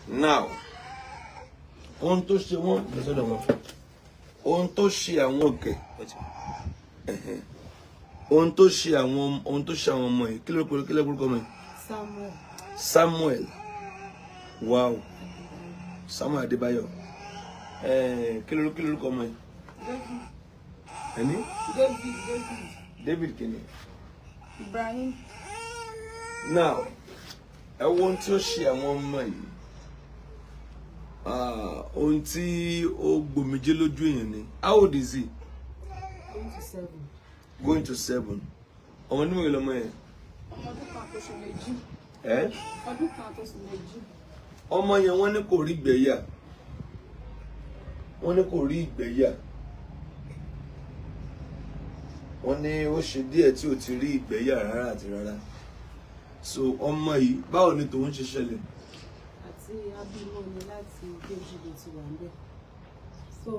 Now, ohun tó ṣe wọ́n lọ́sọ̀dọ̀ wọn, ohun tó ṣe àwọn òkè, ohun tó ṣe àwọn ọmọ yìí, kí ló kúrò ọmọ yìí? Samuel. Samuel, wow, Samuel Adébáyọ̀. Kí ló kọ ọmọ yìí? David. Ẹni? David, David. David kìíní. Ibrahim. Now, ẹ wo ohun tí ó ṣe àwọn ọmọ yìí. Ah, ohun tí ó gbòmìjé lójú èèyàn ni. How old is he? Going to 7. Going to 7. Ọmọ ọdún mélòó lọmọ yẹn? Ọmọ ọdún kan àtòṣù 2. Ẹ? Ọdún kan àtòṣù 2. Ọmọ yẹn, wọ́n ní kò rí ìgbẹ́ yà, wọ́n ní kò rí ìgbẹ́ yà, wọ́n ní ó ṣe díẹ̀ tí ò ti rí ìgbẹ́ yà rárá àti rárá. So ọmọ yìí, báwo ni tòun ṣe ṣẹlẹ̀? Àti abímọ ni, láti kejì ló ti wà ńbẹ̀. So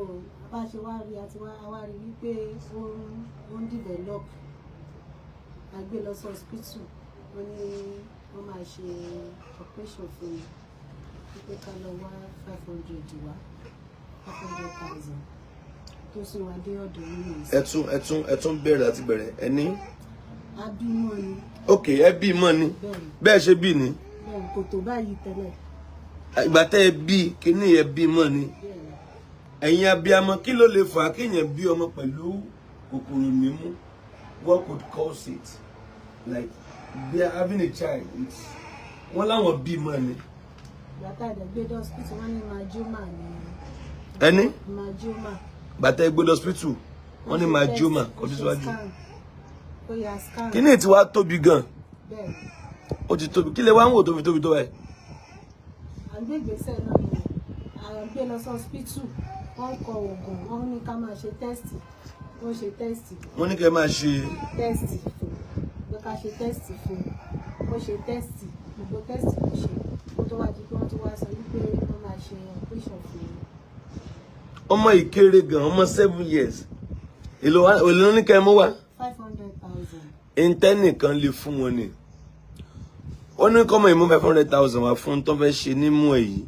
bá a ṣe wá rí, àti wá rí wípé ó ń develop. A gbé lọ sí hospital, wọ́n ní wọ́n máa ṣe operation fún mi, wípé ká lọ wá 500 wá, 500,000 tó sún wa dé ọ̀dọ̀ yìí. Ẹ tún bẹ̀rẹ̀ láti bẹ̀rẹ̀. Ẹ ní? Abímọ ni. Ok, ẹ bí mọ́ ni? Bẹ́ẹ̀ ni. Bẹ́ẹ̀ ṣe bí ni? Bẹ́ẹ̀ ni, kò tó báyìí tẹ́lẹ̀. Ìgbà tẹ́ ẹ bí kíní, ẹ bí mọ́ ni? Bẹ́ẹ̀ ni. Ẹ̀yin abiyamọ, kí ló lè fà á kéèyàn bí ọmọ pẹ̀lú kòkòrò nímú? What could cause it? Like they are having a child with, wọ́n láwọn bí mọ́ ni. Ìgbà tá a dẹ̀ gbé dé hospital, wọ́n ní hemangioma ni. Ẹni? Hemangioma. Bàtà ẹ gbé lọ hospital, wọ́n ní hemangioma. Kọjú síwájú. Ó ya scan. Kíní tí wàá tóbi gan? Bẹ́ẹ̀. Ó ti tóbi. Kí lè wá ń wò tó fi tóbi tó báyìí? À ń gbé ìgbésẹ̀ náà ni, à ń gbé lọ sí hospital, wọ́n kọ oògùn, wọ́n ní ká máa ṣe test, wọ́n ṣe test. Wọ́n ní kẹ́ máa ṣe? Test fún, pé ká ṣe test fún. Wọ́n ṣe test, gbogbo test ló ṣe, kó tó wá di pé wọ́n tó wá sọ wípé wọ́n máa ṣe operation fún un. Ọmọ yìí kéré gan, ọmọ 7 years. Èlò ní kẹ́ ẹ mú wá? 500,000. Ìtẹ́nìkan lè fún wọn ni ó ní kọ́mọ ìmú 500,000 wá fún tó fẹ́ ṣe nímú ẹ̀ yìí.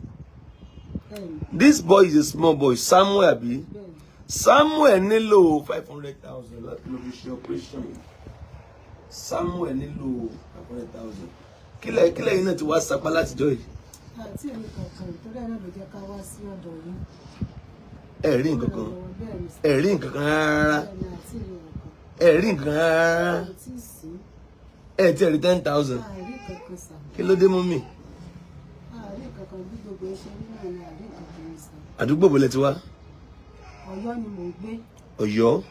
Bẹ́ẹ̀ni. This boy is a small boy, Samuel, àbí? Bẹ́ẹ̀ni. Samuel nílò 500,000 láti lọ fi ṣe operation yìí. Samuel nílò 500,000. Kílẹ̀ yìí náà ti wá sapá látijọ́ yìí? Àti èmi kankan, torí ẹ̀ náà ló jẹ́ ká wá sí ọ̀dọ̀ yìí. Ẹ rí nǹkan kan? Bẹ́ẹ̀ni. Ẹ rí nǹkan kan rárá? Bẹ́ẹ̀ni, àti èmi kankan. Ẹ rí nǹkan rárá? Kò tí ì sí. Ẹ tí ẹ rí 10,000? Àárí kankan sà. Kí ló dé mú mi? Àárí kankan, bí gbogbo ẹ ṣe rí náà ni, àárí kankan sà. Àdúgbò bọ̀lẹ̀ ti wá? Ọ̀yọ́ ni mò ń gbé. Ọ̀yọ́.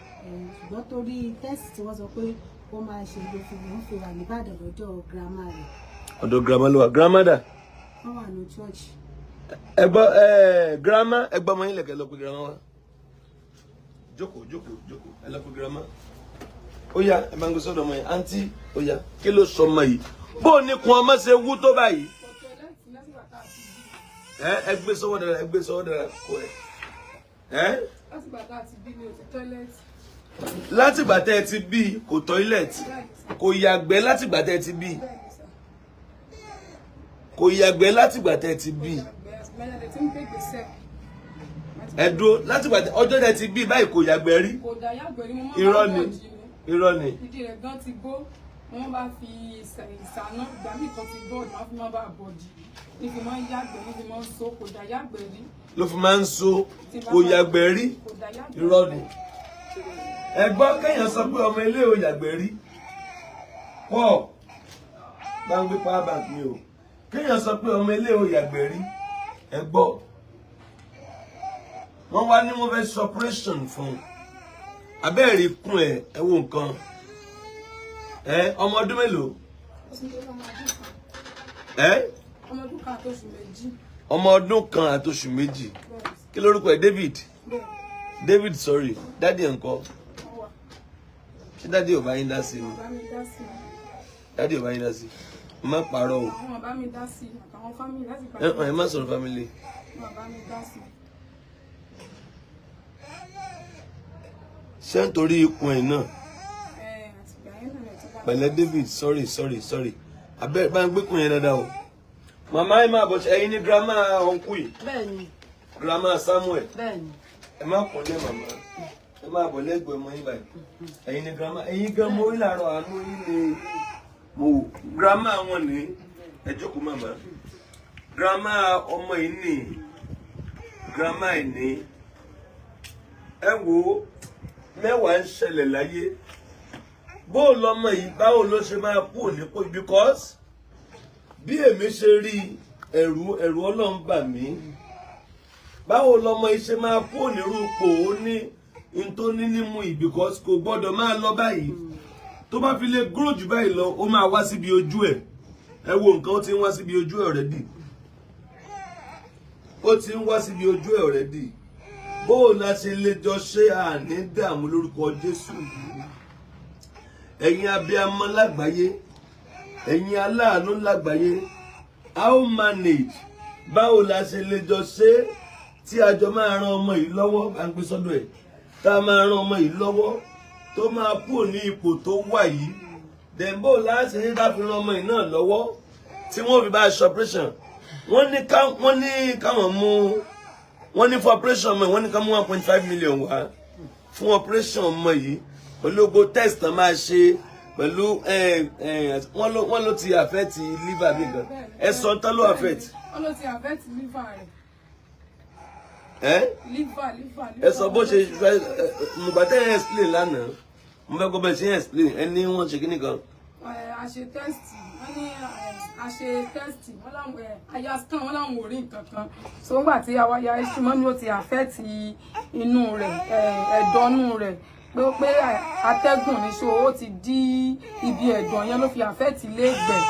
Ṣùgbọ́n torí test tí wọ́n sọ pé ó máa ṣe ló fi mò ń fi wà nìbàdàn lọ́jọ́ girama rẹ̀. Ọ̀dọ̀ grandma ló wà. Grandma dà? Wọ́n wà ní church. Ẹ gbọ́, ẹ grandma, ẹ gbọ́ ọmọ yín lẹ̀kẹ́ lọ pé grandma wá. Jókòó, jókòó, jókòó. Ẹ lọ pé grandma. Ó yá, ẹ máa ń gbé sọ́dọ̀ ọmọ yẹn. Àǹtí, ó yá, kí ló sọ ọmọ yìí? Bó o ní kun ọmọ ṣe wú tó báyìí? Kò toilet látìgbà tá a ti bí. Ẹ gbé sọ́wọ́ dára, ẹ gbé sọ́wọ́ dára kó ẹ. Ẹ? Látìgbà tá a ti bí ni ò ti toilet. Látìgbà tẹ́ ẹ ti bí, kò toilet? Bẹ́ẹ̀ni sà. Kò yàgbẹ́ látìgbà tẹ́ ẹ ti bí? Bẹ́ẹ̀ni sà. Kò yàgbẹ́ látìgbà tẹ́ ẹ ti bí? Mẹ́rin lè ti ń gbé ìgbésẹ̀. Ẹ dúró, látìgbà tẹ́ ọjọ́ tẹ́ ti bí báyìí, kò yàgbẹ́ rí? Kò dá yàgbẹ́ ni, mo máa Irọ́ bá ni. bọ̀ jí ni. Irọ́ ni. Ìdí rẹ̀ gan ti bó, wọ́n bá fi ìsáná ìgbà míì kan ti bọ́, ìgbà fi máa bá bọ̀ jì ní fi máa ń yàgbẹ́, ní fi máa ń so, kò dá yàgbẹ́ rí. Ló fi máa ń so, kò yàgbẹ́ rí? Kò dá yàgbẹ́. Irọ́ ni. Ẹ gbọ́, kéèyàn sọ pé ọmọ ilé ò yàgbẹ́ rí pọ̀, bá ń gbé power bank mi o. Kéèyàn sọ pé ọmọ ilé ò yàgbẹ́ rí, ẹ gbọ́, wọ́n wá ní wọ́n fẹ́ ṣe operation fún un. Abẹ́ẹ̀rí kún ẹ, ẹ wo nǹkan ẹ. Ọmọ ọdún mélòó? Ó sì ń tó ọmọ ọdún kan. Ẹ? Ọmọ ọdún kan àtòṣù 2. Ọmọ ọdún kan àtoṣù 2. Bẹ́ẹ̀. Kí lórúkọ ẹ? David? Bẹ́ẹ̀. David, sorry. Daddy ẹ̀ ńkọ́? Wọ́n wà. Ṣé daddy ò bá yín dá sí ni? Bá mi dá sí i. Daddy ò bá yín dá sí, má parọ́ o. Àwọn bá mi dá sí i àtàwọn family láti gbà. Ẹ ẹ má sọ̀rọ̀ family. Wọn bá mi dá sí i. Ṣé nítorí ikùn ẹ̀ náà? Ẹ àtìgbà yẹn náà lè ti bá. Pẹ̀lẹ́ David, sorry, sorry, sorry. Abẹ́ bá ń gbé kùn yẹn dáadáa o. Màmá, ẹ máa bọ̀. Ẹ̀yin ní grandma uncle yìí? Bẹ́ẹ̀ni. Grandma Samuel? Bẹ́ẹ̀ni. Ẹ má kúnlẹ̀, màmá, ẹ máa bọ̀ lẹ́gbẹ̀ẹ́ ọmọ yín báyìí. Ẹ̀yin ní grandma. Ẹ̀yin gan mo rí làárọ̀, àánú yín ni mo wò. Grandma wọn ní. Ẹ jókòó, màmá. Grandma ọmọ yìí ní, grandma yìí ní. Ẹ wo, mẹ́wàá ń ṣẹlẹ̀ láyé. Bó lọmọ yìí, báwo ló ṣe máa kú òní kó? Because bí èmi ṣe rí, ẹ̀rù Ọlọ́run bà mí. Báwo lọmọ yìí ṣe máa kú onírúurú ó ní n tó ní nímú yìí? Because kò gbọ́dọ̀ máa lọ báyìí. Tó bá fi lè grow jù báyìí lọ, ó máa wá síbi ojú ẹ̀. Ẹ wo nǹkan, ó ti ń wá síbi ojú ẹ̀ already. Ó ti ń wá síbi ojú ẹ̀ already. Bó o la ṣe lè jọ ṣe àní dààmú lórúkọ Jésù. Ẹ̀yin abiyamọ lágbàáyé, ẹ̀yin aláàánú lágbàáyé, how manage? Báwo la ṣe lè jọ ṣe tí a jọ máa ran ọmọ yìí lọ́wọ́? Bá ń gbé sọ́dọ̀ ẹ̀, tá a máa ran ọmọ yìí lọ́wọ́ tó máa kúrò ní ipò tó wà yìí. Dẹ̀mbó láti ní ká fi ran ọmọ yìí náà lọ́wọ́ tí wọ́n fi bá a ṣe operation. Wọ́n ní káwọn mú, wọ́n ní fún operation ọmọ yìí, wọ́n ní ká mú 1.5 million wá fún operation ọmọ yìí, pẹ̀lú gbogbo test tán máa ṣe, pẹ̀lú wọ́n ló ti affect liver bí nǹkan. Ẹ sọ tán ló affect. Wọ́n ló ti affect liver rẹ̀. Ẹ Liver, liver, liver. Ẹ sọ bó ṣe mo gbà tẹ́ ẹ explain lánàá. Mo fẹ́ kó bẹ́ẹ̀ ṣe explain. Ẹ ní wọ́n ṣe kíní kan. A ṣe test, wọ́n ní a ṣe test, wọ́n láwọn aya scan, wọ́n láwọn ò rí nǹkan kan. So nígbà tí àwa ya iṣu mọ́ ni ó ti affect inú rẹ̀, ẹ̀dọ̀nú rẹ̀, pé atẹ́gùn ní so ó ti dí ibi ẹ̀dọ̀ yẹn, ló fi affect ilé ìgbẹ́.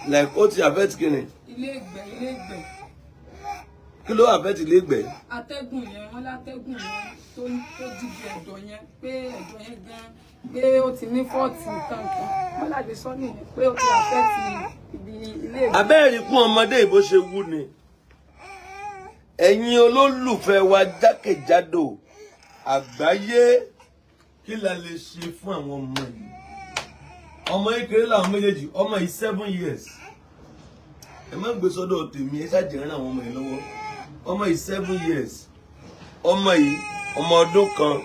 Like, ó ti affect kíni? Ilé ìgbẹ́, ilé ìgbẹ́. Kí ló affect ilé ìgbẹ́? Atẹ́gùn yẹn, wọ́n látẹ́gùn yẹn tó dìbò ẹ̀dọ̀ yẹn, pé ẹ̀dọ̀ yẹn gan, pé ó ti ní fault nǹkan kan. Wọ́n láti sọ nìyẹn pé ó ti affect ibi ilé ìgbẹ́. Abẹ́rẹ́ kún ọmọdé ìbò ṣe wú ni. Ẹ̀yin olólùfẹ́ wa jákèjádò àgbáyé, kí la lè ṣe fún àwọn ọmọ yìí? Ọmọ kékeré làwọn méjèèjì. Ọmọ yìí 7 years. Ẹ má gbé sọ́dọ̀ tèmi, ẹ ṣàjẹ́ ràn àwọn ọmọ yìí lọ́wọ́. Ọmọ yìí 7 years, ọmọ yìí ọmọ ọdún kan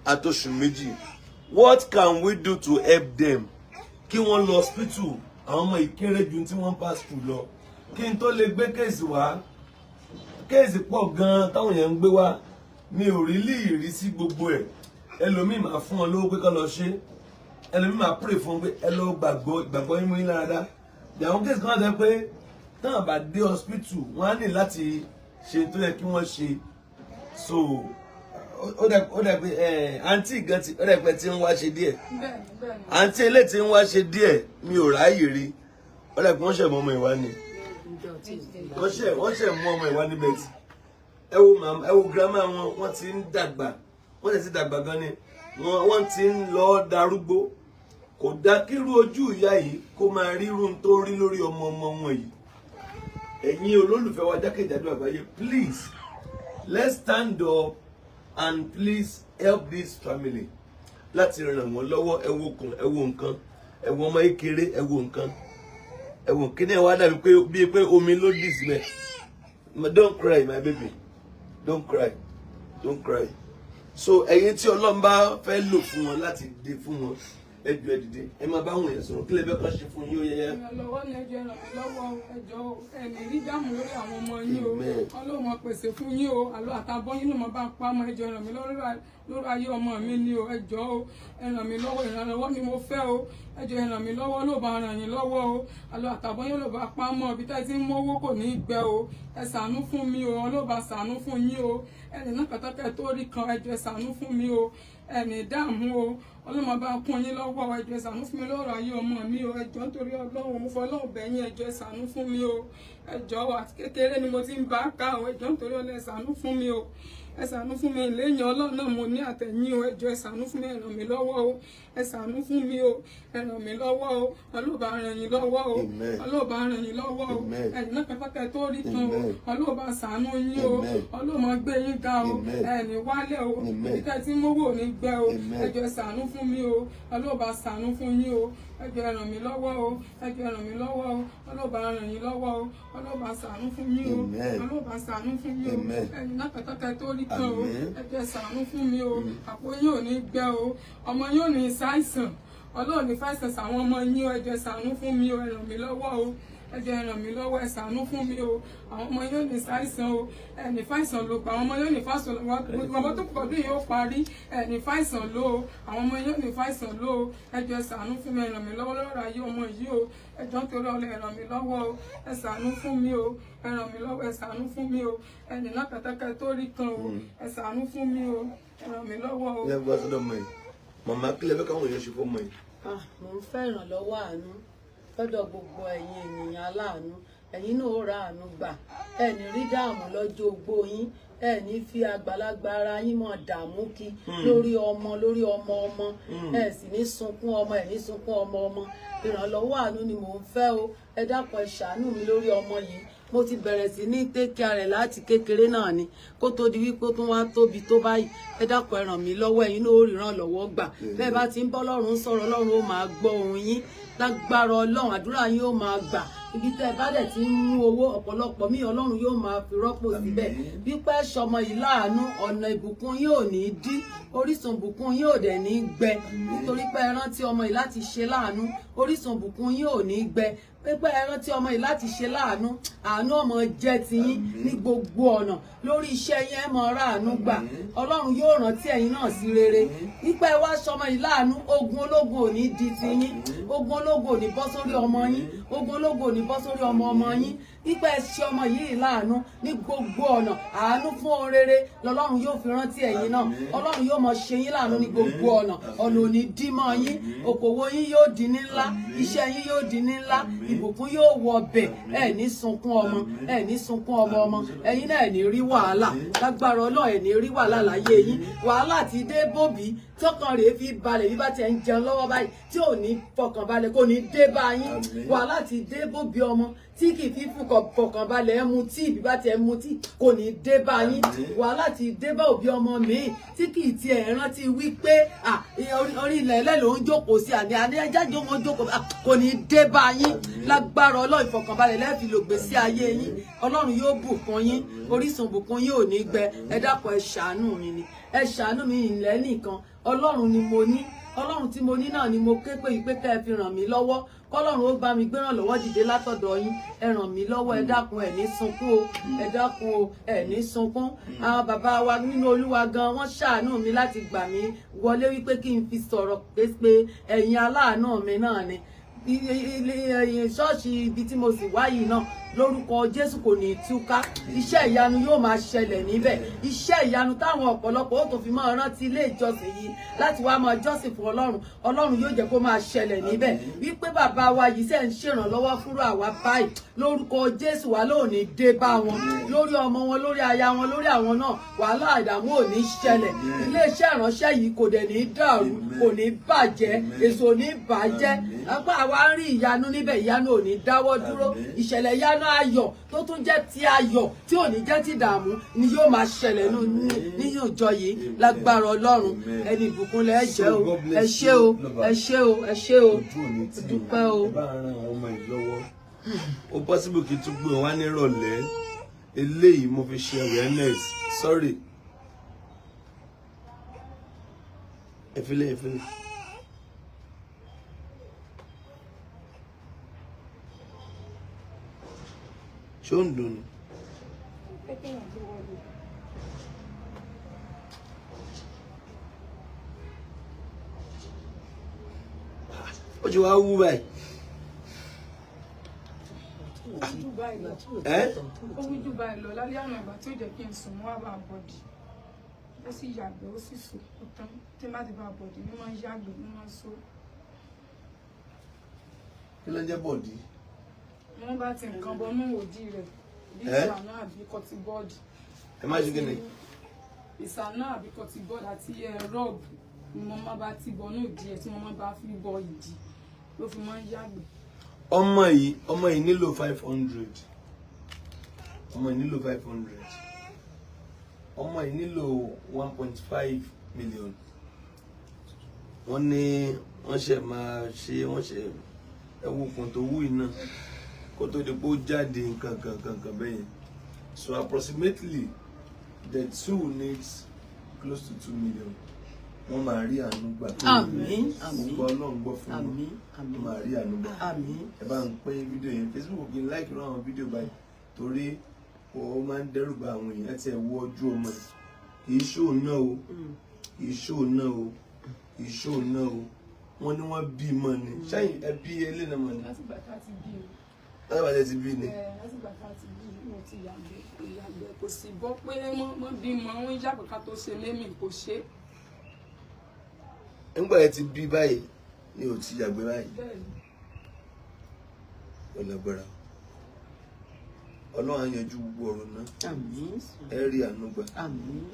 àtoṣù 2. What can we do to help them? Kí wọ́n lọ hospital. Àwọn ọmọ yìí kéré ju tí wọ́n pass through lọ. Kí n tó lè gbé case wá, case pọ̀ gan-an táwọn èèyàn ń gbé wá. Mi ò rí lè rí sí gbogbo ẹ̀. Ẹlòmíì máa fún wọn lówó pé kọ́ lọ ṣe, ẹlòmíì máa pray fún wọn pé ẹ lọ gbàgbọ́, ìgbàgbọ́ yín mú yín lára dá. Àwọn case kan wá sọ pé táwọn bá dé hospital, wọ́n á ní láti ṣe tó yẹ kí wọ́n ṣe. So ó dẹ̀ pé àǹtí gan ti, ó dẹ̀ pé tí ń wá ṣe díẹ̀. Bẹ́ẹ̀ni, bẹ́ẹ̀ni. Àǹtí eléyìí tí ń wá ṣe díẹ̀, mi ò ráàyè rí. Ó dẹ̀ pé wọ́n ṣẹ̀ mọ́ ọmọ ìwá ni, wọ́n ṣẹ̀ mú ọmọ ìwá níbẹ̀ tí. Ẹ wo màmá, ẹ wo grandma wọn. Wọ́n ti ń dàgbà, wọ́n ti dàgbà gan ni. Wọ́n ti ń lọ darúgbó. Kò dá kírú ojú ìyá yìí kó máa rírun tó rí lórí ọmọ ọmọ wọn yìí. Ẹ̀yin olólùfẹ́ wa jákèjádò àgbáyé, please, let's stand up and please help this family láti ràn wọ́n lọ́wọ́. Ẹ wo kùn, ẹ wo nǹkan, ẹ wo ọmọ kékeré, ẹ wo nǹkan, ẹ wo kíní. Ẹ wá dàbí pé bíi pé omi ló dì síbẹ̀. Don't cry, my baby, don't cry, don't cry. So ẹ̀yin tí Ọlọ́run bá fẹ́ lò fún wọn láti dé fún wọn, ẹ jọ̀ọ́, ẹ dìde, ẹ máa bá wọn yẹn sọ̀rọ̀. Kí lè fẹ́ kàn ṣe fún yín? Ó yẹ yẹ. Ìrànlọ́wọ́ ni, ẹ jọ̀ọ́, ẹ ràn mí lọ́wọ́ o. Ẹ jọ̀ọ́ o, ẹ̀mí rí dààmú lórí àwọn ọmọ yín o. Amen. Ọlọ́run máa pèsè fún yín o. Àlọ́ àtàbọ̀ yín ló máa bá ń pamọ́. Ẹ jọ̀ọ́, ẹ ràn mí lọ́wọ́ lórí ayé ọmọ mi ni o. Ẹ jọ̀ọ́ o, ẹ ràn mí lọ́wọ́. Ìrànlọ́wọ́ ni mo fẹ́ o. Ẹ jọ̀ọ́, ẹ ràn mí lọ́wọ́, ló bá ràn yín lọ́wọ́ o. Àlọ́ àtàbọ̀ yín ló bá pamọ́. Ibi tá ẹ ti ń mówó kò ní í gbẹ o. Ẹ ṣàánú fún mi o. Ọlọ́run bá ṣàánú fún yín o. Ẹnì náà kàtàkẹ́ tó rí kan. Ẹ jọ̀ọ́, ẹ ṣàánú fún mi o. Ẹnì dààmú o. Ọlọ́run bá kún yín lọ́wọ́. Ẹ jọ̀ọ́, ẹ ṣàánú fún mi lọ́rọ̀ ayé ọmọ mi o. Ẹ jọ̀ọ́, nítorí Ọlọ́run, mo fọlọ́run bẹ̀ yín. Ẹ jọ̀ọ́, ẹ ṣàánú fún mi o. Ẹ jọ̀ọ́, àti kékeré ni mo ti ń bá ká o. Ẹ jọ̀ọ́, nítorí Ọlọ́run, ẹ ṣàánú fún mi o. Ẹ ṣàánú fún mi. Lẹ́yìn Ọlọ́run náà mo ní àtẹ̀yìn o. Ẹ jọ̀ọ́, ẹ ṣàánú fún mi. Ẹ ràn mí lọ́wọ́ o. Ẹ ṣàánú fún mi o. Ẹ ràn mí lọ́wọ́ o. Ọlọ́run bá ràn yín lọ́wọ́ o. Amen. Ọlọ́run bá ràn yín lọ́wọ́ o. Amen. Ẹ̀yin náà pẹ́pẹ́kẹ́ tó rí kan o. Amen. Ọlọ́run bá ṣàánú yín o. Amen. Ọlọ́run máa gbé yín ga o. Amen. Ẹ̀ní wálẹ̀ o. Amen. Ibi tẹ́ ti ń mówó ò ní gbẹ o. Amen. Ẹ jọ̀ọ́, ẹ ṣàánú fún mi o. Ọlọ́run bá ṣàánú fún yín o. Ẹ jọ̀ọ́ ẹ ràn mí lọ́wọ́ o. Ẹ jọ̀ọ́ ẹ ràn mí lọ́wọ́ o. Ọlọ́run bá ràn yín lọ́wọ́ o. Ọlọ́run bá ṣàánú fún yín o. Ọlọ́run bá ṣàánú fún yín o. Ẹ̀yin náà pẹ̀tọ́kẹ́ tó rí kan o. Ẹ jọ̀ọ́ ẹ ṣàánú fún mi o. Àpò yín ò ní gbẹ o. Ọmọ yín ò ní ṣàìsàn. Ọlọ́run ní fàìsàn sàwọn ọmọ yín o. Ẹ jọ̀ọ́ ẹ ṣàánú fún mi o. Ẹ ràn mí lọ́wọ́ o. Ẹ jọ̀ọ́ ẹ ràn mí lọ́wọ́, ẹ ṣàánú fún mi o. Àwọn ọmọ yóò ní ṣàìsàn o. Ẹ ní fàìsàn ló pa àwọn ọmọ yóò ní fàìsàn ló ọmọ tó pọ̀ dún yóò parí. Ẹ ní fàìsàn ló o. Àwọn ọmọ yóò ní fàìsàn ló o. Ẹ jọ̀ọ́ ẹ ṣàánú fún mi, ẹ ràn mí lọ́wọ́ lọ́rọ̀ ayé ọmọ yìí o. Ẹ jọ̀ọ́ nítorí Ọlọ́run ẹ ràn mí lọ́wọ́ o. Ẹ ṣàánú fún mi o. Ẹ ràn mí lọ́wọ́, ẹ ṣàánú fún mi o. Ẹ ní lákàtàkà tó rí kan o. Ẹ ṣàánú fún mi o. Ẹ ràn mí lọ́wọ́ o. Ẹ gbọ́ sọ́dọ̀ mọ́ yìí. Màmá kílẹ̀ fẹ́ káwọn èèyàn ṣe fún ọmọ yìí. Mo ń fẹ́ ìrànlọ́wọ́ àánú lọ́dọ̀ gbogbo ẹ̀yin ènìyàn aláàánú. Ẹ̀yin náà ó ra àánú gbà. Ẹ ní rí dààmú lọ́jọ́ ogbó yín. Ẹ ní fi àgbàlagbà ara yín mọ̀ dààmú kí lórí ọmọ lórí ọmọ ọmọ. Ẹ sì ní sunkún ọmọ, ẹ ní sunkún ọmọ ọmọ. Ìrànlọ́wọ́ àánú ni mò ń fẹ́ o. Ẹ dákun ẹ ṣàánú mi lórí ọmọ yìí. Mo ti bẹ̀rẹ̀ sí ní take care rẹ̀ láti kékeré náà ni kó tó di wípé ó tún wá tóbi tó báyìí. Ẹ dákun ẹ ràn mí lọ́wọ́, ẹ̀yin náà ó ríran lọ́wọ́ gbà. Bẹ́ẹ̀ bá ti ń bọ́ Ọlọ́run sọ̀rọ̀, Ọlọ́run ó máa gbọ́ ohùn yín. Lágbára Ọlọ́run àdúrà yín ó máa gbà. Ibi tẹ́ ẹ bá dẹ̀ ti ń mú owó ọ̀pọ̀lọpọ̀ míì Ọlọ́run yóò máa fi rọ́pò síbẹ̀. Wípé ṣọmọ yìí láàánú, ọ̀nà ìbùkún yín ò ní dí, orísun ìbùkún yín ò dẹ̀ ní gbẹ. Nítorí pé ẹ rántí ọmọ yìí láti ṣe láàánú, orísun ìbùkún yín ò ní gbẹ. Pé ẹ rántí ọmọ yìí láti ṣe láàánú, àánú ọmọ jẹ́ tiyín ní gbogbo ọ̀nà. Lórí iṣẹ́ yín ẹ máa ra àánú gbà. Ọlọ́run yóò rántí ẹ̀yin náà sí rere. Wípé ẹ wá ṣọmọ yìí láàánú, ogun ológun ò ní di tiyín, ogun ológun ò ní bọ́ sórí ọmọ yín, ogun ológun ò ní bọ́ sórí ọmọ ọmọ yín. Wípé ẹ ṣe ọmọ yìí láàánú ní gbogbo ọ̀nà, àánú fún ohun rere lọ́lọ́run yóò fi rántí ẹ̀yin náà. Ọlọ́run yóò máa ṣe yín láàánú ní gbogbo ọ̀nà. Ọ̀nà ò ní dí mọ́ yín, òkòwò yín yóò di ní ńlá, iṣẹ́ yín yóò di ní ńlá, ìbùkún yóò wọ bẹ̀. Ẹ ní sunkún ọmọ, ẹ ní sunkún ọmọ ọmọ, ẹ̀yin náà ẹ ní rí wàhálà. Lágbára Ọlọ́run ẹ ní rí wàhálà láyé yín. Wàhálà ti dé bòbí tọkàn rèé fi balẹ̀ bí bá ti ń jẹun lọ́wọ́ báyìí tí ò ní fọkàn balẹ̀ kò ní dé bá yín. Wàhálà ti dé bòbí ọmọ tí kì í fi fọkàn balẹ̀ ẹ mu tíì bí bá ti ẹ mu tíì kò ní dé bá yín. Wàhálà ti dé bá òbí ọmọ míì tí kì í tiẹ̀ rántí wípé orí ilẹ̀ ẹlẹ́ ló ń jókòó sí àní àní ẹjáde wọn jókòó kò ní dé bá yín. Lágbára Ọlọ́run ìfọkànbalẹ̀ lẹ́ẹ̀fi lò gbèsè ayé yín. Ọlọ́run yóò bùkún yín, orísun bùkún yín ò ní gbẹ. Ẹ dákun ẹ ṣàánú mi ni, ẹ ṣàánú mi ìlẹ́ nìkan. Ọlọ́run ni mo ní, Ọlọ́run tí mo ní náà ni mo ké pé ìpé kẹ́ ẹ fi ràn mí lọ́wọ́. Kọ́lọ́run ó bá mi gbé ràn lọ́wọ́ dìde látọ̀dọ̀ yín. Ẹ ràn mí lọ́wọ́, ẹ dákun ẹ ní sunkún o, ẹ dákun o, ẹ ní sunkún. Àwọn bàbá wa nínú Olúwa gan wọ́n ṣàánú mi láti gbà mí wọlé wípé kí n fi sọ̀rọ̀ pé ẹ̀yin aláàánú mi náà ni. Ṣọ́ọ̀ṣì ibi tí mo sì wá yìí náà lórúkọ Jésù kò ní túká. Iṣẹ́ ìyanu yóò máa ṣẹlẹ̀ níbẹ̀. Iṣẹ́ ìyanu táwọn ọ̀pọ̀lọpọ̀ ó tó fi máa rántí ilé ìjọsìn yìí láti wá máa jọ́sìn fún Ọlọ́run, Ọlọ́run yóò jẹ́ kó máa ṣẹlẹ̀ níbẹ̀. Wípé bàbá wa yìí ṣe ń ṣèrànlọ́wọ́ fúnra àwa báyìí lórúkọ Jésù wa lóò ní dé bá wọn lórí ọmọ wọn, lórí aya wọn, lórí àwọn náà. Wàhálà ìdààmú ò ní ṣẹlẹ̀. Ilé iṣẹ́ ìránṣẹ́ yìí kò dẹ̀ ní dàrú, kò ní bàjẹ́, èso ò ní bàjẹ́. Apá àwa ń rí ìyanu níbẹ̀, ìyanu ò ní dáwọ́ dúró. Ìṣẹ̀lẹ̀ ìyanu ayọ̀ tó tún jẹ́ ti ayọ̀ tí ò ní jẹ́ ti dààmú ni yóò máa ṣẹlẹ̀ nínú ìjọ yìí lágbára Ọlọ́run. Ẹni ìbùkún lẹ jẹ́ o. Ẹ ṣé o, ẹ ṣé o, ẹ ṣé o, dúpẹ́ o. Ẹ bá ran àwọn ọmọ yìí lọ́wọ́. Ó possible kí n tún gbé wọn wá nírọ̀lẹ́. Eléyìí mo fi ṣe awareness. Sorry, ẹ filẹ̀, ẹ filẹ̀. Ṣé ó ń dùn ni? Ó ti wá wú báyìí. Ó wí jù báyìí lọ lálẹ́ àná. Ìgbà tí ó jẹ́ kí n sùn, wọ́n á bá bọ̀dì, ó sì yàgbẹ́, ó sì sùn, ó tán. Tí má ti bá bọ̀dì ní máa ń yàgbẹ́, ní máa ń so. Kí ló ń jẹ́ bọ̀dì? Wọ́n bá ti nǹkan bọnú òdì rẹ̀ bí ìsànà àbí kọtibọ́ọ̀dì. Ẹ má ṣe kí ni? Ìsànà àbí kọtibọ́ọ̀dì àti rọ́ọ̀bù ni mo máa bá ti bọnú òdì ẹ̀ tí mo máa bá fi bọ ìdí ló fi máa ń yàgbẹ́. Ọmọ yìí nílò 500. Ọmọ yìí nílò 500. Ọmọ yìí nílò 1.5 million. Wọ́n ní wọ́n ṣe máa ṣe, wọ́n ṣe ẹwù kan tó wù iná kó tó di pé ó jáde, nǹkan kan kan kan bẹ́ẹ̀ yẹn. So approximately the two needs close to 2 million. Wọ́n máa rí àánú gbà. Àmín, àmín. Mo gbọ́ Ọlọ́run gbọ́ fún wọn. Àmín, àmín. Wọ́n máa rí àánú gbà. Àmín. Ẹ bá ń pín fídíò yẹn. Facebook kì í like irú àwọn fídíò báyìí torí ó máa ń dẹ́rù bà àwọn èèyàn. Ẹ ti ẹ̀ wo ojú ọmọ ẹ̀, kì í ṣóò náà o, kì í ṣóò náà o, kì í ṣóò náà o. Wọ́n ní wọ́n bí mọ́ ni sẹ́yìn ẹbí eléyìí mọ́ ni. Látìgbà tá a ti bí i. Láti bàjẹ́ ti bí ni. Ẹ, látìgbà tá a ti bí i, mo ti yàgbẹ́, kò yàgbẹ́, kò sì gbọ́ pé wọ́n bímọ, wọ́n yàgbẹ́ ká tó ṣe lémi kò ṣe. Nígbà yẹn ti bí báyìí ni ò ti yàgbẹ́ báyìí? Bẹ́ẹ̀ ni. Ó lágbára. Ọlọ́run á yanjú gbogbo ọ̀rọ̀ náà. Àmín. Ẹ rí àánú gbà. Àmín.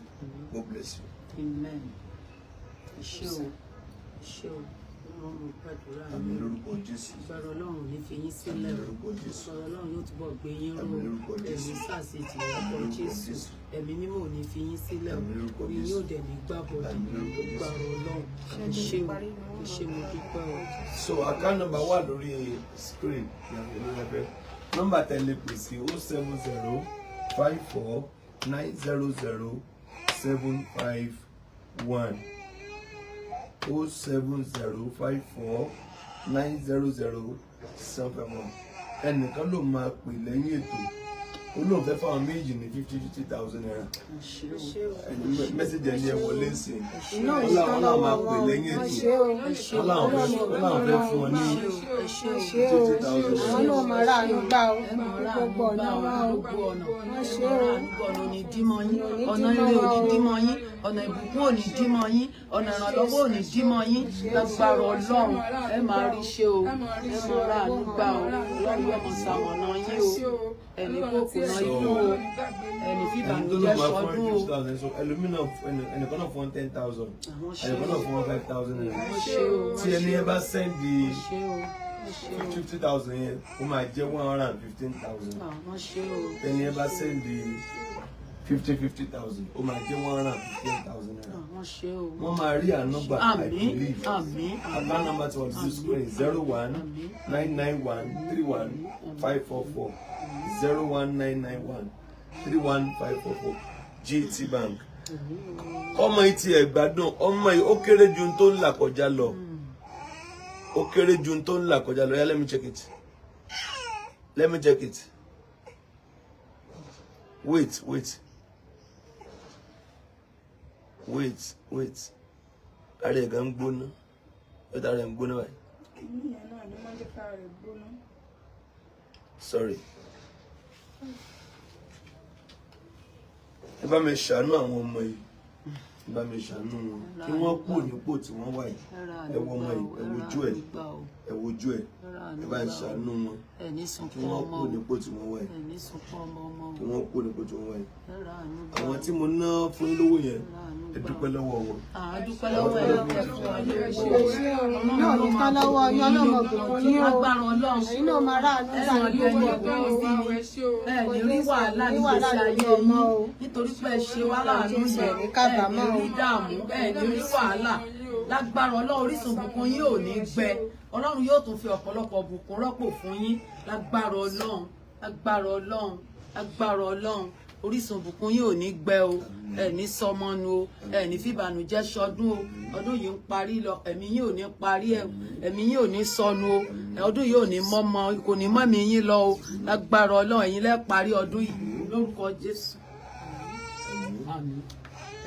God bless you. Amen. Ẹ ṣé o, ẹ ṣé o. Ọlọ́run, mo gbàdúrà. Àmín lórúkọ Jésù. Agbára Ọlọ́run ò ní fi yín sílẹ̀ Àmín o. lórúkọ Jésù. Agbára Ọlọ́run yóò túbọ̀ gbé yín ró. Àmín lórúkọ Jésù. Ẹ̀mí sàṣejì lórúkọ Àmín lórúkọ Jésù. Jésù. Ẹ̀mí mímọ́ ò ní fi yín sílẹ̀ o. Àmín lórúkọ Orí Jésù. yóò dẹ̀ ní gbàbọ̀dé. Àmín lórúkọ Jésù. Agbára Ọlọ́run. Ẹ ṣé o, ẹ ṣé, mo dúpẹ́ o. So account number wà lórí screen. Nọ́mbà tẹ̀lé pè sí 07054900751, 07054900751. Ẹnìkan ló máa pè lẹ́yìn ètò, ó lóun fẹ́ fáwọn méjì ní ₦50,000. Ẹ ṣé o. Ẹni message ẹni ẹ wọlé sí i. Iná Wọ́n ò ní tán láwọn náà máa lọ́wọ́ pè wọn. lẹ́yìn Wọ́n ètò. ṣe o. Wọ́n láwọn fẹ́ fún ọ ní Ẹ ṣé o. Wọ́n ṣe o. 50,000 naira. Àwọn náà máa ráàánú gbà o. Ẹ máa rà Gbogbo àánú ọ̀nà gbà o. wa o. Gbogbo ọ̀nà. Wọ́n Ẹ ṣe máa rà o. àánú gbà. Ọ̀nà ò ní dí mọ́ yín. Ọ̀nà ò ní Ọ̀nà dí ire mọ́ ò ní wa o. dí mọ́ yín. Ọ̀nà ìbùkún ò ní dí mọ́ yín. Ọ̀nà ìrànlọ́wọ́ ò ní dí mọ́ yín. Lágbára Ọlọ́run, ẹ máa rí ṣe o. Ẹ máa rà àánú gbà o. Ọlọ́run yóò mọ̀ ṣamọ̀nà yín o. Ẹni kò kùnà ikú o. Ẹni Ẹni tó fìbànújẹ́ ló máa fún sọdún o. 50,000, so ẹlòmíràn, ẹnìkan náà fún 10,000, Àwọn ṣe ẹnìkan o. náà fún ₦5,000. Wọ́n ṣe o. Tí ẹni yẹn bá send Ṣe o. Wọ́n ṣe o. 50,000 yẹn, ó máa jẹ́ 115,000. Àwọn ṣe o. Ẹni yẹn bá send 50,000, ó máa jẹ́ ₦115,000. Àwọn ṣe o. Wọ́n máa rí àánú gbà, I Àmín, believe. àmín, àmín. Account number to the screen: 0199131544, 0199131544, GT Bank. Ọmọ yìí ti ẹ̀ gbádùn. Ọmọ yìí ó kéré ju ohun tó ń là kọjá lọ, ó kéré ju ohun tó ń là kọjá lọ. Yeah, let me check it, let me check it. Wait, wait, wait, wait. Ara ẹ̀ gan ń gbóná, ó ta ara ẹ̀ ń gbóná báyìí. Kìíní yẹn náà ni wọ́n jẹ́ ká rẹ̀ gbóná. Sorry, ẹ bá mi ṣàánú àwọn ọmọ yìí, ẹ bá mi ṣàánú wọn kí wọ́n kúrò nípò tí wọ́n wà yìí. Ẹ wo ọmọ yìí, ẹ wojú ẹ, ẹ wojú ẹ. Ẹ bá ń ṣàánú wọn Ẹni kí sunkún wọ́n ọmọ kúrò o. nípò tí wọ́n wà yìí. Ẹni sunkún ọmọ ọmọ Kí o. wọ́n kúrò nípò tí wọ́n wà yìí. Ẹ rà àánú gbà Àwọn o. tí mo ná fún yín lówó yẹn, ẹ dúpẹ́ lọ́wọ́ wọn. À á dúpẹ́ lọ́wọ́ ẹ tẹ́ fún wa lówó. Ẹ ṣé o. Iná ò ní tán lọ́wọ́ yín. Ọlọ́mọ bùkún yín o. Lágbára Ọlọ́run. Ẹ̀yin náà máa ráàánú Ẹ gbà máa ní bí ẹni gbogbo ìbùkún sí ni. Ẹ Ẹ ní rí wàhálà Ní ní wàhálà gbèsè lórí ayé ọmọ yín o. nítorí pé ẹ ṣe wá láàánú Jésù, yẹn. ẹ ní Ẹ kábàámọ̀ ní o. rí dààmú, ẹ ní rí wàhálà. Lágbára Ọlọ́run, orísun bùkún yín ò ní gbẹ. Ọlọ́run yóò tún fi ọ̀pọ̀lọpọ̀ bùkún rọ́pò fún yín lágbára Ọlọ́run, lágbára Ọlọ́run, lágbára Ọlọ́run. Orísun bùkún yín ò ní gbẹ o. Ẹ ní sọmọnu o, ẹ ní fìbànújẹ́ sọdún o. Ọdún yìí ń parí lọ, ẹ̀mí yín ò ní parí ẹ, ẹ̀mí yín ò ní sọnù o. Ọdún yìí ò ní mọ́mọ́, kò ní mọ́mí yín lọ o. Lágbára Ọlọ́run, ẹ̀yin lẹ́ parí ọdún yìí lórúkọ Jésù. Àmín.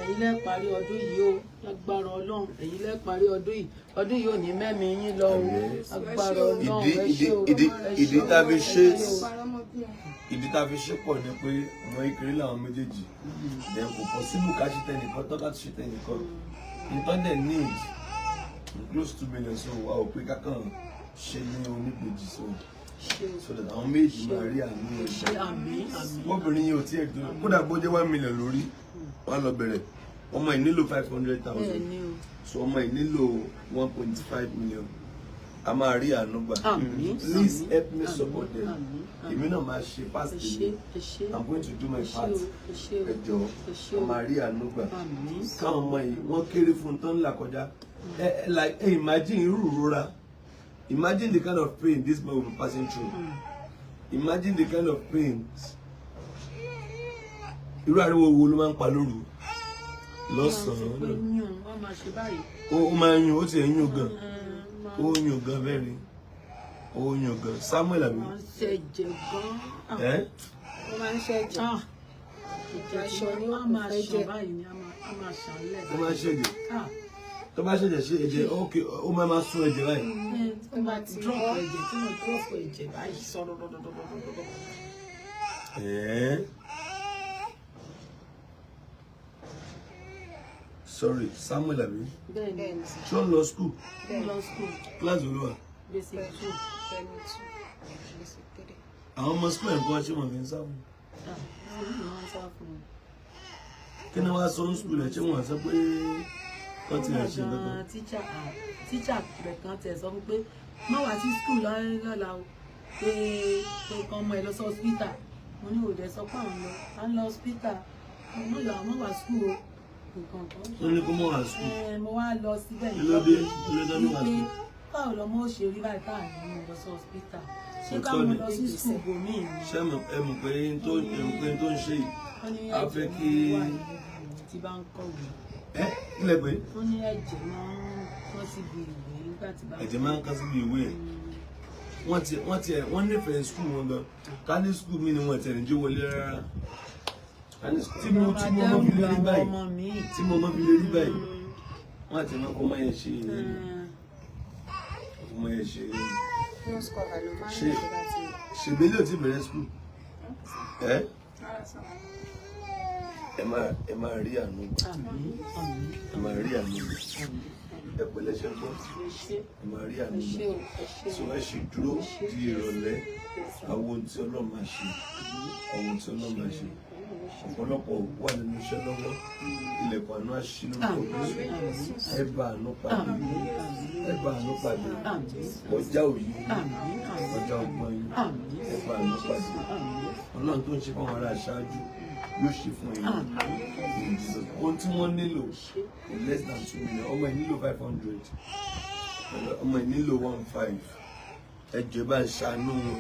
Ẹ̀yin lẹ́ parí ọdún yìí o. Lágbára Ọlọ́run, ẹ̀yin lẹ́ parí ọdún yìí. Ọdún yìí ò ní mẹ́mí yín lọ o. Lágbára Ọlọ́run. Ìdí Ẹ ìdí ṣé o. ìdí Ẹ ìdí ṣé o. tá a fi ṣe Ẹ ṣé o. ìdí tá a fi ṣe pọ̀ ni pé ọmọ ìkéré làwọn méjèèjì, then kò possible ká ṣe tẹnìkan tán ká tún ṣe tẹnìkan. Nǹkan dẹ̀ need close to million, so wa ò pé kákan ṣe ní oníbejì, Ṣé o. so that àwọn méjì máa rí àánú Ṣé. ẹ̀gbẹ́. Àmín, àmín. Obìnrin yìí ò tí ẹ̀ dúró kódà, bó jẹ́ 1 million lórí wọn lọ bẹ̀rẹ̀. Ọmọ yìí nílò 500,000. Bẹ́ẹ̀ ni o. So ọmọ yìí nílò 1.5 million. A máa rí àánú gbà. Àmín. Please Àmín. help me support them. Àmín. Èmi náà máa ṣe part Ẹ ṣé. tèmi. Ẹ ṣé. I'm going to do my Ẹ ṣé part. o. Ẹ ṣé o. Ẹ jọ̀ọ́, Ẹ ṣé a o. máa rí àánú gbà. Àmín. Káwọn ọmọ yìí, wọ́n kéré fún un tán ńlá kọjá. Like, imagine irú ìrora, imagine the kind of pain this man will be passing through. Imagine the kind of pains. Irú ariwo wo ló máa ń pa lóru lọ́sàn-án? Pé yún wọ́n máa ṣe báyìí. Ó máa ń yún, ó ti ẹ̀ ń yún gan, ó ń yún gan bẹ́ẹ̀ ni, ó ń yún gan. Samuel àbí? Wọ́n ṣe ẹ̀jẹ̀ gan-an. Ẹ́ Ó máa ń ṣẹ̀jẹ̀. Ah, ẹ̀jẹ̀ Aṣọ ni ó á kò máa fẹ́ ṣàn jẹ. báyìí ni, á máa ṣàn lẹ̀. Ó máa ń ṣẹ̀jẹ̀? Ah, Tó bá ṣẹ̀jẹ̀, ṣe ẹ̀jẹ̀, ok, ó máa sún ẹ̀jẹ̀ báyìí? Ó máa drop ẹ̀jẹ̀ tí mo drop ẹ̀jẹ̀ báyìí sọ̀rọ̀ dọ̀dọ̀dọ̀dọ̀dọ̀. Ẹ́, sorry, Samuel àbí? Bẹ́ẹ̀ ni. Bẹ́ẹ̀ ni sir. Ṣé ó ń lọ school? Ó lọ school. Class wo ló wà? Basic 2. Primary 2, basic 3. Àwọn ọmọ school ẹ̀ ń kọ́, ṣé wọn kì í sáfù? Ah, school ni wọ́n sá fún un. Kí ni wàá sọ ní school ẹ̀? Ṣé wọn sọ pé wọ́n ti rẹ̀ ṣe nǹkan kan? Tíṣà, tíṣà rẹ̀ kan tẹ̀ sọ fún pé má wá sí school lọ́la o, pé kan ọmọ ẹ lọ sí hospital. Mo ní òde sọ pé àwọn lọ, à ń lọ hospital, mo lọ, àwọn wá school o, nǹkan kan. Wọ́n ní kó mọ̀ wá school? Ẹ, mo wá lọ síbẹ̀. Kí ló dé? Kí ló dé ní wá wípé school? Báwo lọmọ ó ṣe rí báyìí tá à ní mú lọ sí hospital? Ṣé Òótọ́ ká mú ni. lọ sí school bòmíì ni? Ṣé ẹ mọ̀ pé n tó ẹ mọ̀ pé n tó ń ṣe yìí Wọ́n ní a ẹ̀jẹ̀ fẹ́ máa kí ń wà níbi ìwé tí bá ń kọ̀wé. Ẹ kílẹ̀ pé Wọ́n ní ẹ̀jẹ̀ máa ń kán síbi ìwé nígbà tí bá ń ẹ̀jẹ̀ máa ń kán síbi ìwé ẹ̀. Wọ́n ti ẹ̀ wọ́n nífẹ̀ẹ́ school wọn gan. Ká ní school mi ni wọ́n ti ẹ̀ ní jó wọlé rárá. Ká ní tí mo mọ́ fi lè rí báyìí, ọmọ mi. tí mo mọ́ fi lè rí báyìí, wọ́n àti máa kọ́ máa yẹn ṣe ìrírí, kọ́ máa yẹn ṣe ìrírí. Nose cover ló máa ń Ṣé- lò tó bá ti Ṣèbélé ò tí bẹ̀rẹ̀ school ẹ? Rárá sir. Ẹ máa rí àánú gbà. Àmín, àmín. Ẹ máa rí àánú gbà. Ẹ pẹ̀lẹ́, ṣe gbọ́? Ẹ ṣé. Ẹ máa rí àánú Ẹ ṣé gbà. o, ẹ ṣé So o. ẹ ṣì dúró di ìrọ̀lẹ́, àwọn ohun tí Ọlọ́run máa ṣe, àwọn ohun tí Ọlọ́run máa ṣe. Ọ̀pọ̀lọpọ̀ wà nínú iṣẹ́ lọ́wọ́, ilẹ̀kùn àánú àṣì lórúkọ Jésù. Ẹ bá àánú pàdé, ẹ bá àánú pàdé. Àmín. Ọjà òye, Àmín, àmín. ọjà ọgbọ́n yín. Àmín. Ẹ bá àánú pàdé. Àmín. Ọlọ́run tó ń ṣe fáwọn ará aṣáájú yóò ṣe fún yín. Àmín. Ohun tí wọ́n nílò in less than 2 million, ọmọ ẹ̀ nílò 500, ọmọ ẹ̀ nílò 1.5. Ẹ jọ̀ọ́, ẹ bá ń ṣàánú wọn,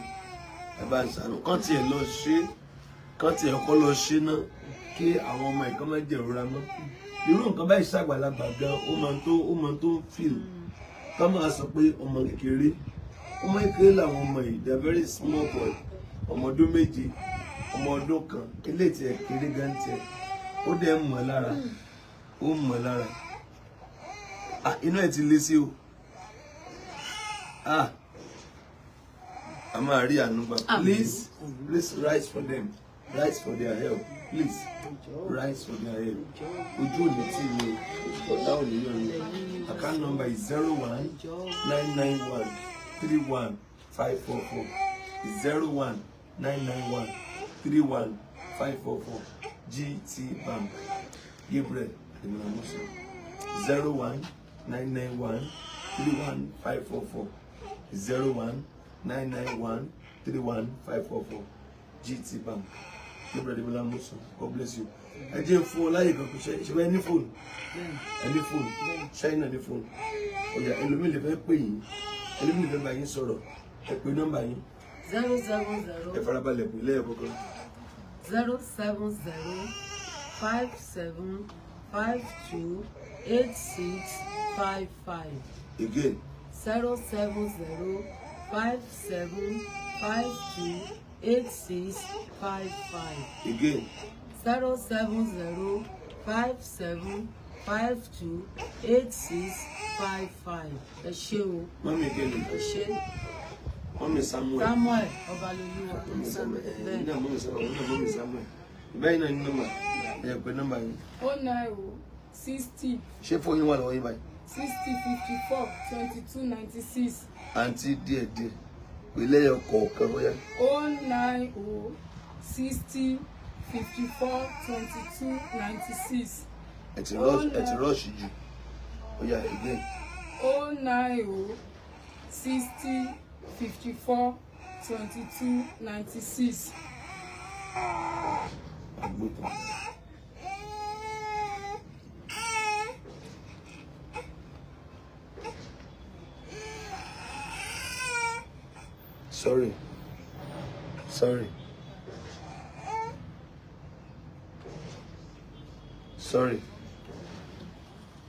ẹ bá ń ṣàánú. Kán tiẹ̀ lọ ṣe, kán tiẹ̀ kọ́ lọ ṣe náà, kí àwọn ọmọ ẹ̀ kán má jẹ ìrora mọ́. Irú nǹkan báyìí ṣàgbàlagbà gan, ó máa tó ń feel, ká máa sọ pé ọmọ kékeré. Ọmọ kékeré làwọn ọmọ yìí, they are very small boy, ọmọ ọdún 7, ọmọ ọdún 1. Eléyìí tiẹ̀ kéré gan tiẹ̀, ó dẹ̀ ń mọ̀ lára, ó ń mọ̀ lára. Ah, inú ẹ̀ ti le sí o. Ah, a máa rí àánú gbà. Please, please rise for them, rise for their help. Please rise for their help. Ojú òní tí mi ọ̀tá òní yọ̀ ni. Account number is 0199131544, 0199131544, GT Bank, Gabriel Ademola, 0199131544, 0199131544, GT Bank, Gabriel Ademola Musa. God bless you. Ẹ jẹ́ fún ọ láyè kan kò ṣe ṣe bẹ́ẹ̀ ní fóònù. Ẹ ní fóònù, ṣáínà ní fóònù. Ọ̀yà, ẹlòmíì lè fẹ́ pè yín, ẹlòmíì lè fẹ́ bá yín sọ̀rọ̀. Ẹ pè nọ́mbà yín. 070. Ẹ farabalẹ̀ pè lẹ́yìn kọ̀ọ̀kan. 07057528655. Again. 07057528655. Again. 07057528655. Ẹ ṣé o. Mummy kele? Ẹ ṣé. Mummy Samuel. Samuel Ọbalolúwa. Mummy Samuel, ẹ ní mummy Samuel, ní mummy Samuel bẹ́ẹ̀ náà ní nọ́mbà. Ẹ pè nọ́mbà yín. 090 60. Ṣé fóònù yín wà lọ́wọ́ yín báyìí? 60 54 22 96. Àǹtí, díẹ̀ díẹ̀, pè lẹ́yọ kọ̀ọ̀kan bóyá. 090 60 54 22 96. Ẹ ti rush jù. Ó yá, again. 090 60 54 22 96. Àgbótán. Sorry. Sorry. Sorry.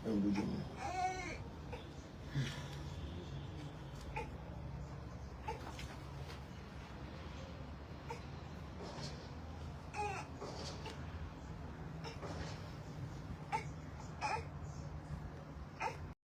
Ẹ ń bójú mi.